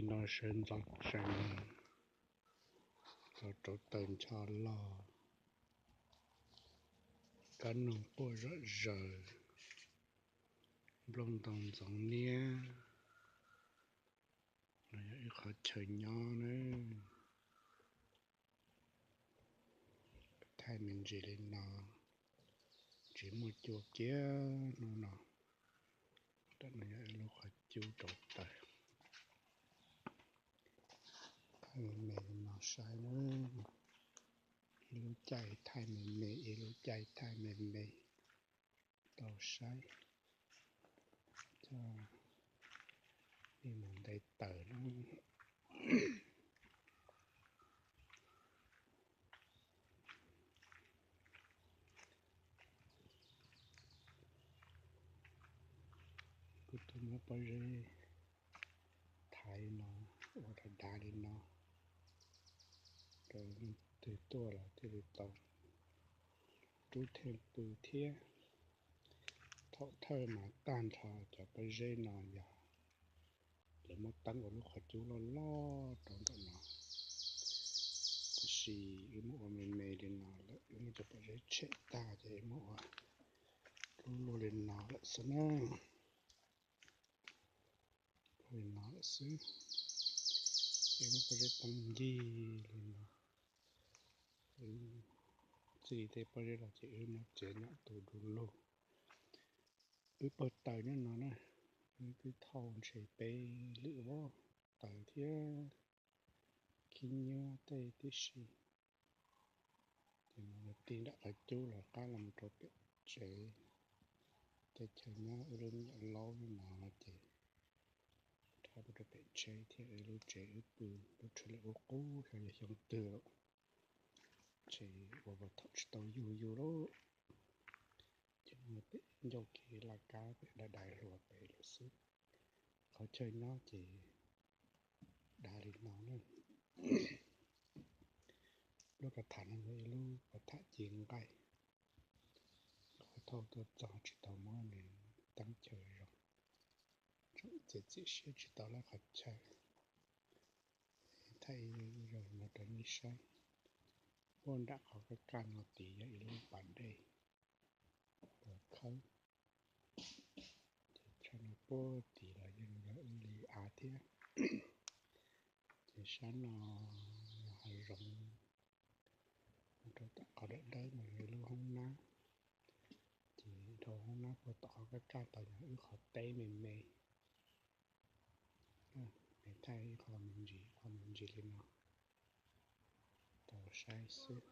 No sawv ntxov tsees, los rauv taws ncho loj, kab noog quaj zom zaws, nplooj ntoo ntxoov niab. No yog ib qhov chaw nyob na. Thaij me ntsis li no, tsis muaj cua kiag hnub no. Tam no yog ib lub qhov cub rauv taws. Thaij me me li no saib na. Ib lub caij thaij me me, ib lub caij thaij me me tau saib. Coj nej mus nte taws na. Kuv tus muab pob zeb thaiv no, ua dav dav li no, rau leej twg tuaj los thiaj li tau rub theej pw thiab. Thaum thawj mas tag nrho cov pob zeb no yog lawv muab teeb ua lub qhov cub loj loj rau ntawm no, tab sis wb muab ua me me li no lawm, wb muab cov pob zeb tshem tag ces wb muab ua lub luaj li no lawm xwb na. Li no lawm xwb, ces muab pob zeb teeb ncig li no. Txij li tej pob zeb los ces wb muab txiav nyom tu du lug. Wb pawg taws nyob no na, wb twb thauj ntshe peb lwm voj taws thiab khib nyiab tej tib si. Ces no yog ti nram qhov cub los qab los mus rau pem tsev. Tej chaw nyob wb lub me nyuam laub no ces rov mus rau pem tsheb thiab wb lub tsev wb pw lub tsheb li qub qub xyov yog xyoo twg lawm. Ces ua puas thaum tsis tau yug yus lawm. Ces no pem ncauj kev laj kab pem dai dai hluas pem lawm xwb. Qhov chaw nyob ces dav li no na. Lub kav tham no yog ib lub kav tham ci nqaij. Qhov thauj tuaj txog tsis tau muab nws teeb chaw zoo, tseem txiav txim siab tsis tau lab qhov chaw. Thaij ib zaug no rau nej saib. Puag nram qhov kaj kaj no tid yog ib lub pas dej uas khawb, ces tshaj no puag tid los yeej yog ib li av thiab. Ces sab no yog hav zoov, mus rau tom qhov dawb dawb no yog ib lub hoob nab. Ces dhau hoob nab puag tom qhov kaj kaj tod yog wb qhov teb me me. Thaij ib qho me ntsis, qho me ntsis li no rau saib xwb.